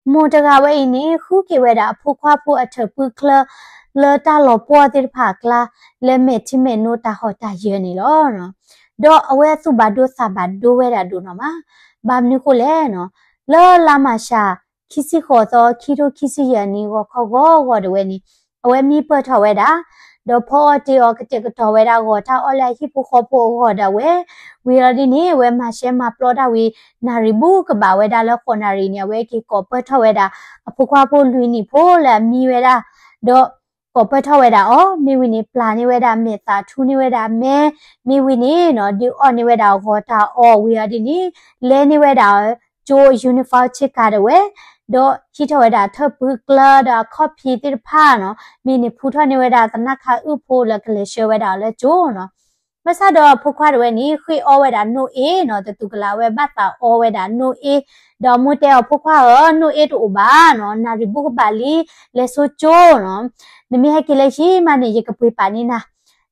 မိၢ်တဂၤဝဲအံၤန့ၣ် ဃုက့ၤဝဲဒၣ်အဖိခွါဖိအထၢၣ်ပူၤချၢ လၢတၢ်လီၤပှီၢ်သ့ၣ်တဖၣ်အကျါ လၢမဲာ်ထံမဲာ်နိတၢ်ဟီၣ်တၢ်ယၢၤန့ၣ်လီၤ. ဒီးအဝဲသူၣ်ဘၣ်ဒိသးဘၣ်ဒိဝဲဒၣ်ဒိၣ်နီၢ်မး, ဘၣ်မနုၤဃိလဲၣ်နီၤ, လၢလါမၢ်ၡး ခံဆံဃိးသီ ခံထိခံဆံယဲၢ်နံၣ် ဂီၤခီဂီၤဂီၤဒၣ်ဝဲန့ၣ် အဝဲမံပၢၢ်ထီၣ်ဝဲဒၣ် ဒီးဖီအီၣ်တ့ၢ်အီၣ်ကတဲာ်ကတီၤဝဲဒၣ် ဂီၤတၢ်အီၣ်လၢအဟံၣ်ဖိဃီဖိအဂီၢ်ဒၣ်ဝဲ, ဝံၤလီၤဒ်န့ၣ် အဝဲမၤရှဲမၤပျီတၢ်ဝံၤ နၣ်ရံၣ်ဘူးကဘၣ်ဝဲဒၣ်လၢဃိးနၣ်ရံၣ်န့ၣ် အဝဲက့ၤကိးပၢၢ်ထီၣ်ဝဲဒၣ် အဖိခွါဖိလွံၢ်နံၣ်ဖိလၢအမံဝဲဒၣ်, ဒီးကိးပၢၢ်ထီၣ်ဝဲဒၣ်အီၤ, မ့ၢ်ဝံၤန့ၣ် ပျၢ်န့ၢ်ဝဲဒၣ်မဲာ်သၣ် ထူန့ၢ်ဝဲဒၣ်အမဲ, မ့ၢ်ဝံၤန့ၣ်နီၤ ဒုးအီၣ်န့ၢ်ဝဲဒၣ်ဂီၤတၢ်အီၣ်ဝံၤအီၤဒ်န့ၣ် လဲန့ၢ်ဝဲဒၣ်ကၠိ uniform ဆ့ကၤဒၣ်ဝဲ, ဒီးဟံးထီၣ်ဝဲဒၣ်ထၢၣ်ဖုကျၢဒီးအခီၣ်ဖံးသ့ၣ်တဖၣ်နီၤ, မ့ၢ်န့ၣ်ဖူထီၣ်န့ၢ်ဝဲဒၣ်သနၣ်ခါအုၣ်ဖိလၢကလဲၤဆှၢဝဲဒၣ်အီၤလၢကၠိနီၤ. ဘၣ်ဆၣ်ဒီးအဖိခွါဒၣ်ဝဲန့ၣ် ဃ့အီဝဲဒၣ်နိၣ်အ့နီၤ, တတူၢ်ကလာ်ဝဲဘၣ်သးအီဝဲဒၣ်နိၣ်အ့, ဒီးအမိၢ်တဲအီၤ ဖိခွါဧၢ, နိၣ်အ့တအိၣ်ဘၣ်နီၤ, နၣ်ရံၣ်ဘူးကဘၣ်လံ, လဲၤဆိကၠိနီၤ, နမ့ၢ်ဟဲက့ၤလၢဟံၣ်မးန့ၣ် ယကပှ့ၤပာ်န့ၢ်နၤ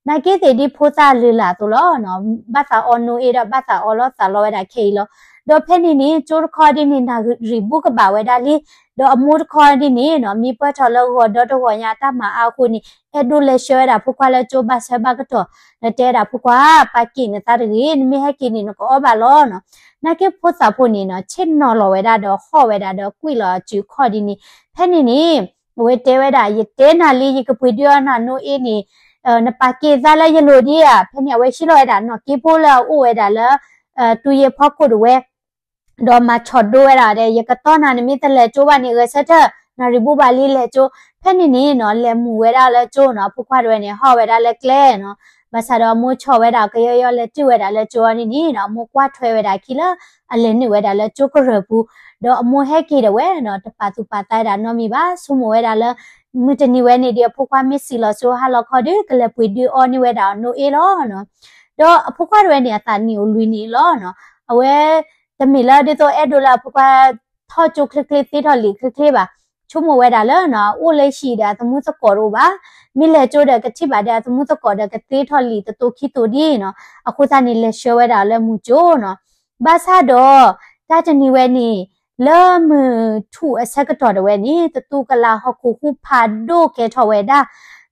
နာ်က့သ့ၣ်ဒ်ဖိသၣ်လုၢ်လၢ်အသိးလီၤနီၤ, ဘၣ်သးအီနိၣ်အ့ဒီးဘၣ်သးအီလီၤသးလီဝဲဒၣ်ခဲအံၤလီၤ. ဒီးဖဲန့ၣ်န့ၣ် ကၠိတခီဒ်န့ၣ် နၣ်ရံၣ်ဘူးကဘၣ်ဝဲဒၣ်လံ, ဒီးအမိၢ်တခီဒ်န့ၣ်နီၤ မံပၢၢ်ထီၣ်လၢဂီၤဒီတဂီၤညါအတၢ်မၤအါအဃိန့ၣ် အဲၣ်ဒိးလဲၤဆှၢဝဲဒၣ်ဖိခွါလၢကၠိဘၣ်ဆၢဘၣ်ကတီၢ်, ဒီးတဲဝဲဒၣ်ဖိခွါ ပာ်က့ၣ်နသးတဂ့ၤ, နမ့ၢ်ဟဲက့ၤန့ၣ် နကအီဘၣ်လီၤနီၤ. နာ်က့ဖိသၣ်ဖိန့ၣ်နီၤ ဆ့ၣ်နီၤလီၤဝဲဒၣ်ဒီးဟီၣ်ဝဲဒၣ်ဒီးကွံာ်လီၤအစုခီၣ်ဒ်န့ၣ်, ဖဲန့ၣ်န့ၣ် အဝဲတဲဝဲဒၣ် ယတဲနၤလံ ယကပှ့ၤဒုးအီနၤနိၣ်အ့န့ၣ် နပာ်က့ၣ်သးလၢယလိၤဒံဧါ, ဖဲန့ၣ် အဝဲဟံးလီၤဝဲဒၣ်နီၣ်က့ဖိလၢအအိၣ်ဝဲဒၣ်လၢ တူၢ်ယဲၢ်ဖီခိၣ်ဒၣ်ဝဲ, ဒီးမၤဆီၣ်ဒိဝဲဒၣ်ဒီး ယကတီၢ်နၤ နမ့ၢ်တလဲၤကၠိဘၣ်န့ၣ် ဂဲၤဆၢထၢၣ် နၣ်ရံၣ်ဘူးဘၣ်လံလဲၤကၠိ, ဖဲန့ၣ်န့ၣ်နီၤ လဲၤမုာ်ဝဲဒၣ်လၢကၠိနီၤ, အဖိခွါဒၣ်ဝဲန့ၣ် ဟီၣ်ဝဲဒၣ်လၢကျဲနီၤ, ဘၣ်ဆၣ်ဒီးအမိၢ်ဆီၣ်ဝဲဒၣ်ကယီယီလဲၤတုၤဝဲဒၣ်လၢကၠိအီၤန့ၣ်န့ၣ်နီၤ အမိၢ်ကွၢ်ထွဲဝဲဒၣ်အခံလၢ အလဲၤနုာ်ဝဲဒၣ်လၢကၠိကရၢၢ်ပူၤ, ဒီးအမိၢ်ဟဲက့ၤဒၣ်ဝဲနီၤ တပာ်သူၣ်ပာ်သးဝဲဒၣ်နီတမံၤဘၣ်, ဆိကမိၣ်ဝဲဒၣ်လၢ မုၢ်တနံၤဝဲန့ၣ်ဒီး အဖိခွါမ့ၢ်စံၣ်လီၤစိဟါလီၤခီဒီး ကလဲၤပှ့ၤဒုးအီန့ၢ်ဝဲဒၣ်နိၣ်အ့လီၤနီၤ. ဒီးအဖိခွါဒၣ်ဝဲန့ၣ် အသးနံၣ်အိၣ်လွံၢ်နံၣ်လီၤနီၤ, အဝဲ တမ့ၢ်လၢဒ်သိးအဲၣ်ဒိးလၢအဖိခွါ ထီၣ်ကၠိချ့ချ့သ့ထီၣ်လံာ်ချ့ချ့ဘၣ်, ဆိကမိၣ်ဝဲဒၣ်လၢနီၤ အိၣ်လၢဟံၣ်ဒီးအသမူသကိးတအိၣ်ဘၣ်, မ့ၢ်လဲၤကၠိဒီးကထံၣ်ဘၣ်ဒီးအသမူသကိးဒီးကသ့ထီၣ်လံာ်တတိၤခံတိၤဒ်နီၤ, အဃိသတးန့ၣ် လဲၤဆှၢဝဲဒၣ်လၢမုၢ်ကၠိနီၤ. ဘၣ်ဆၣ်ဒီး တၢ်တနံၤဝဲန့ၣ် လၢမုၢ်ထူၣ်အဆၢကတီၢ်ဒၣ်ဝဲန့ၣ် တတူၢ်ကလာ်ဟီၣ်ခိၣ်ဟူးဖးဒိၣ်ကဲထီၣ်ဝဲဒၣ်,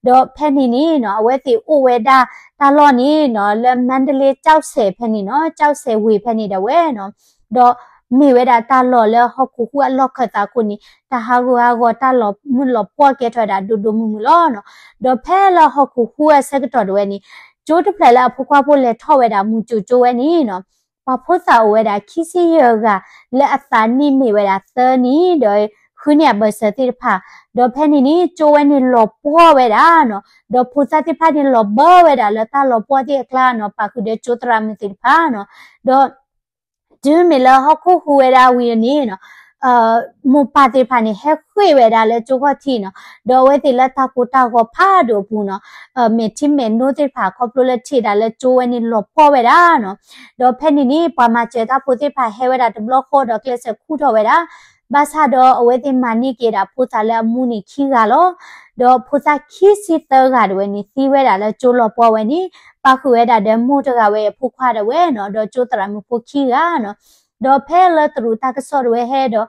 ဒီးဖဲန့ၣ်န့ၣ်နီၤ အဝဲသ့ၣ်အိၣ်ဝဲဒၣ်တၢ်လီၢ်န့ၣ်နီၤ လၢမါဒလ့ကၠီၣ်စဲးဖဲန့ၣ်နီၤ ကၠီၣ်စဲးဝ့ၢ်ဖဲန့ၣ်ဒၣ်ဝဲနီၤ, ဒီးမ့ၢ်ဝဲဒၣ်တၢ်လီၢ်လၢဟီၣ်ခိၣ်ဟူးအလီၢ်ခၢၣ်သးအဃိန့ၣ် တၢ်ဟးဂူာ်ဟးဂီၤတၢ်လီၤမုၢ်လီၤပှီၢ်ကဲထီၣ်ဝဲဒၣ်ဒိၣ်ဒိၣ်မုၢ်မုၢ်လီၤနီၤ. ဒီးဖဲလၢဟီၣ်ခိၣ်ဟူးအဆၢကတီၢ်ဒၣ်ဝဲန့ၣ် ကၠိတဖျၢၣ်လၢအဖိခွါဖိလဲၤထီၣ်ဝဲဒၣ်မုၢ်ကၠိကၠိဝဲန့ၣ်နီၤ ပှၤဖိသၣ်အိၣ်ဝဲဒၣ်ခံဆံယဲၢ်ဂၤ လၢအသးနံၣ်မ့ၢ်ဝဲဒၣ်သၢနံၣ်ဒီး ဃုန့ၢ်အဘၢၣ်စၢၤသ့ၣ်တဖၣ်, ဒီးဖဲန့ၣ်န့ၣ် ကၠိဝဲန့ၣ်လီၤပှီၢ်ဝဲဒၣ်နီၤ, ဒီးဖိသၣ်သ့ၣ်တဖၣ်န့ၣ်လီၤဘၢဝဲဒၣ်လၢတၢ်လီၤပှီၢ်သ့ၣ်အကျါနီၤ ပာ်ဃုာ်ဒီးကၠိသရၣ်မုၣ်သ့ၣ်တဖၣ်နီၤ, ဒီး တုၤမ့ၢ်လၢဟီၣ်ခိၣ်ဟူးဝဲဒၣ်ဝံၤန့ၣ်နီၤ မိၢ်ပၢ်သ့ၣ်တဖၣ်န့ၣ် ဟဲဃ့ၢ်ဝဲဒၣ်လၢကၠိခီၣ်ထံးနီၤ, ဒီးအဝဲသ့ၣ်လၢတၢ်ကိၢ်တၢ်ဂီၤဖးဒိၣ်အပူၤနီၤ မဲာ်ထံမဲာ်နိသ့ၣ်တဖၣ်ခီဖျိလၢထံၣ်ဒၣ်လၢကၠိဝဲန့ၣ်လီၤပှီၢ်ဝဲဒၣ်နီၤ, ဒီးဖဲန့ၣ်န့ၣ် ပှၤမၤစၢၤတၢ်ဖိသ့ၣ်တဖၣ်ဟဲဝဲဒၣ်တဘျီဃီဒီးကျဲးစၢးခူၣ်ထီၣ်ဝဲဒၣ်, ဘၣ်ဆၣ်ဒီးအဝဲသ့ၣ်မၤန့ၢ်က့ၤဒၣ်ဖိသၣ်လၢအမူန့ၣ်ခံဂၤလီၤ. ဒီးဖိသၣ်ခံဆံသၢဂၤဒၣ်ဝဲန့ၣ် သံဝဲဒၣ်လၢကၠိလီၤပှီၢ်ဝဲန့ၣ် ပာ်ဃုာ်ဝဲဒၣ်ဒီးမိၢ်တဂၤဝဲအဖိခွါဒၣ်ဝဲနီၤ ဒီးကၠိသရၣ်မုၣ်ဖိခံဂၤနီၤ, ဒီးဖဲလၢတရူးတၢ်ကစီၣ်ဒၣ်ဝဲဟဲဒီး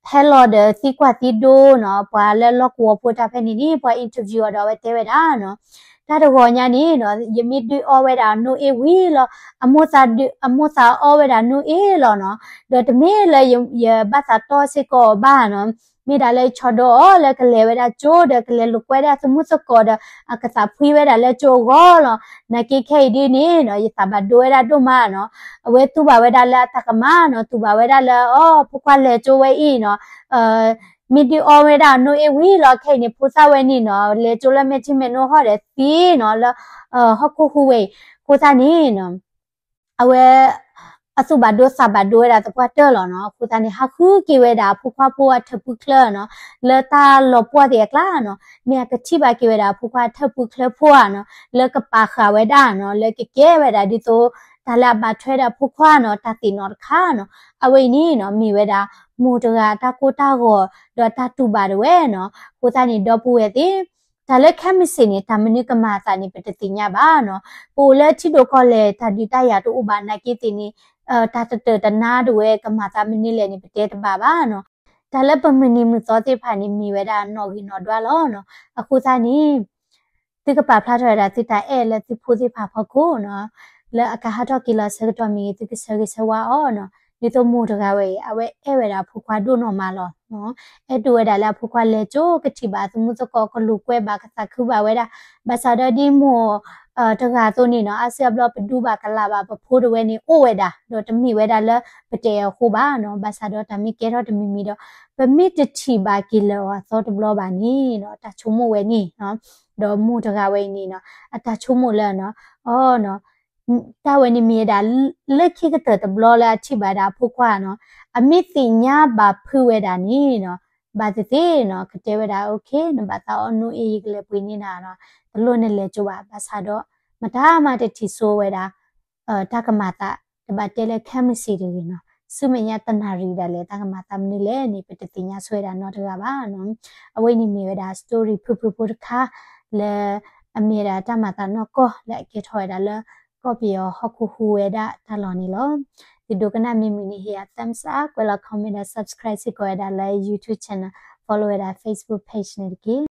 ဟဲလီၤဒီးသံကွၢ်သံဒိနီၤ ပှၤလၢလီၢ်ကဝီၤဖိတၢ်ဖဲန့ၣ်န့ၣ် ပှၤအံၤထၢၣ်ဖၠူအီၤဒီးအဝဲတဲဝဲဒၣ်နီၤ, တၢ်တဂီၤညါန့ၣ်နီၤ ယမ့ၢ်ဒုးအီဝဲဒၣ်နိၣ်အ့ဝံၤလီၤ အမိၢ်သးဒုး အမိၢ်သးအီဝဲဒၣ်နိၣ်အ့လီၤနီၤ, ဒီးတမ့ၢ်လၢယဘၣ်သးတီစ့ၢ်ကီးအီၤဘၣ်နီၤ, မ့ၢ်ဒၣ်လၢယဆီဒိၣ်အီၤလၢကလဲၤဝဲဒၣ်ကၠိဒီးကလဲၤလိာ်ကွဲဒၣ်သမူသကိးဒီး အကသးဖှံဝဲဒၣ်လၢကၠိအဂီၢ်လီၤ. နာ်က့ခဲအံၤဒ်န့ၣ်နီၤ ယသးဘၣ်ဒိဝဲဒၣ်ဒိၣ်မးနီၤ, အဝဲတူၢ်ဘၣ်ဝဲဒၣ်လၢအတၢ်ကမၣ်နီၤ တူၢ်ဘၣ်ဝဲဒၣ်လၢအီၤ ဖိခွါလဲၤကၠိဝဲအံၤနီၤ မ့ၢ်ဒုးအီဝဲဒၣ်နိၣ်အ့ဝံၤလီၤ ခဲအံၤန့ၣ် ဖိသၣ်ဝဲန့ၣ်နီၤ လဲၤကၠိလၢမဲာ်ထံမဲာ်နိဟီၣ်ဒီးသံနီၤ လၢ ဟီၣ်ခိၣ်ဟူးဝဲအံၤ, အဃိသတးန့ၣ်နီၤ အဝဲ အသူၣ်ဘၣ်ဒိသးဘၣ်ဒိဝဲဒၣ်သပှၢ်တၢၢ်လီၤနီၤ, အဃိသတးန့ၣ် ဟးဃုက့ၤဝဲဒၣ်အဖိခွါဖိအထၢၣ်ပူၤချၢနီၤ လၢတၢ်လီၤပှီၢ်သ့ၣ်အကျါနီၤ, မ့ၢ်အကထံၣ်ဘၣ်က့ၤဝဲဒၣ်အဖိခွါထၢၣ်ပူၤချၢဖိဧါနီၤ လၢကပာ်ဃာ်ဝဲဒၣ်နီၤ လၢကကဲဝဲဒၣ်ဒ်သိး တၢ်လၢအဘၣ်ထွဲဒီးအဖိခွါနီၤ တၢ်သ့ၣ်နီၣ်တခါနီၤ, အဝဲအံၤန့ၣ်နီၤ မ့ၢ်ဝဲဒၣ် မိၢ်တဂၤအတၢ်ကိၢ်တၢ်ဂီၤ ဒီးတၢ်တူၢ်ဘၣ်ဒၣ်ဝဲနီၤ, အဃိသတးန့ၣ် ဒီပုၢ်ဝဲၢ်သ့ၣ် တၢ်လၢခဲမုၢ်ဆ့ၣ်န့ၣ် တၢ်မနုၤကမၤအသးန့ၣ် ပတသ့ၣ်ညါဘၣ်နီၤ, ပအိၣ်လၢထံဒိၣ်ကီၢ်လဲၢ် တၢ်ဒုးတၢ်ယၤတအိၣ်ဘၣ်နာ်က့သ့ၣ်န့ၣ် တၢ်တတၢာ်တနါဒၣ်ဝဲကမၤသးမနုၤလဲၣ်န့ၣ် ပတဲတဘၣ်ဘၣ်နီၤ. တၢ်လၢပမုၢ်နံၤမုၢ်သီသ့ၣ်တဖၣ်န့ၣ် မ့ၢ်ဝဲဒၣ်နီၣ်ဂံၢ်နီၣ်ဒွးလီၤနီၤ. အဃိသတးန့ၣ် သုကပာ်ဖျါထီၣ်ဝဲဒၣ်သုတၢ်အဲၣ်လၢသုဖိသ့ၣ်တဖၣ်အဖီခိၣ်နီၤ, လၢအကဟးထီၣ်က့ၤလီၤအဆၢကတီၢ်မ့ၢ်ဂ့ၤ သုကဆၢဂ့ၤဆၢဝါအီၤနီၤ. ဒ်သိးမိၢ်တဂၤဝဲအံၤ အဝဲအဲၣ်ဝဲဒၣ်အဖိခွါဒိၣ်နီၢ်မးလီၤ. အဲၣ်ဒိးဝဲဒၣ်လၢအဖိခွါလဲၤကၠိကထံၣ်ဘၣ်အသမူသကိး ကလူၤကွဲဘၣ်ကသးခုဘၣ်ဝဲဒၣ်. ဘၣ်ဆၣ်ဒီးဒ်မိၢ် တဂၤအသိးန့ၣ်နီၤ, အါစုအါဘျီပဒူဘၣ်ကလာ်ဘၣ် ပဖိတဝဲန့ၣ်အိၣ်ဝဲဒၣ်, ဒီးတမ့ၢ်ဝဲဒၣ်လၢပတအဲၣ်အဃိဘၣ်နီၤ. ဘၣ်ဆၣ်ဒီးတၢ်မ့ၢ်ကဲထီၣ်တမံၤမံၤဒီး ပမ့ၢ်တထံၣ်ဘၣ်က့ၤလၢာ်အီၤအသီတဘျီဘၣ်န့ၣ်နီၤ, တၢ်ဆိကမိၣ်ဝဲန့ၣ်နီၤ, ဒီးမိၢ်တဂၤဝဲအံၤန့ၣ်နီၤ, အတၢ်ဆိကမိၣ်လၢနီၤ, အီ တၢ်ဝဲန့ၣ်မ့ၢ်ဝဲဒၣ် လၢခံကတၢၢ်တဘျီလၢအထံၣ်ဘၣ်ဝဲဒၣ်အဖိခွါနီၤ, အမ့ၢ်သ့ၣ်ညါဘၣ်ဖုးဝဲဒၣ်န့ၣ်နီၤ, ဘၣ်သ့ၣ်သ့ၣ်နီၤ, ကတဲဝဲဒၣ် okay နဘၣ်သးအီၣ်နိၣ်အ့ၣ် ယကလဲၤပှ့ၤန့ၢ်နၤနီၤ, တလိၣ်နလဲၤကၠိဘၣ်. ဘၣ်ဆၣ်ဒီး မတၤမၤတထံၣ်စိဝဲဒၣ် တၢ်ကမၤသး တဘၣ်တဲလၢခဲမုၢ်ဆ့ၣ်တဂ့ၤနီၤ, ဆူမဲာ်ညါတနၣ်ရံၣ်ဒၣ်လဲာ် တၢ်ကမၤသးမနုၤလဲၣ်န့ၣ် ပတသ့ၣ်ညါဆိဝဲဒၣ်နီတဂၤဘၣ်နီၤ. အဝဲန့ၣ်မ့ၢ်ဝဲဒၣ် story ဖုၣ်ဖုၣ်ဖိတခါ လၢအမ့ၢ်ဝဲဒၣ်တၢ်မၤသးနီၢ်ကီၢ် လၢအကဲထီၣ်ဝဲဒၣ်လၢ ကီၢ်ပယီၤဟီၣ်ခိၣ်ဟူးဝဲဒၣ်တၢ်လီၢ်န့ၣ်လီၤ. သုဒိကနၣ်မ့ၢ်မုာ်န့ၣ် ဟ့ၣ်ယၤ thumbs up ကွဲးလီၤ comment ဒီး subscribe စ့ၢ်ကီးဝဲဒၣ်လၢ YouTube channel, follow ဝဲဒၣ် Facebook page န့ၣ်တက့ၢ်.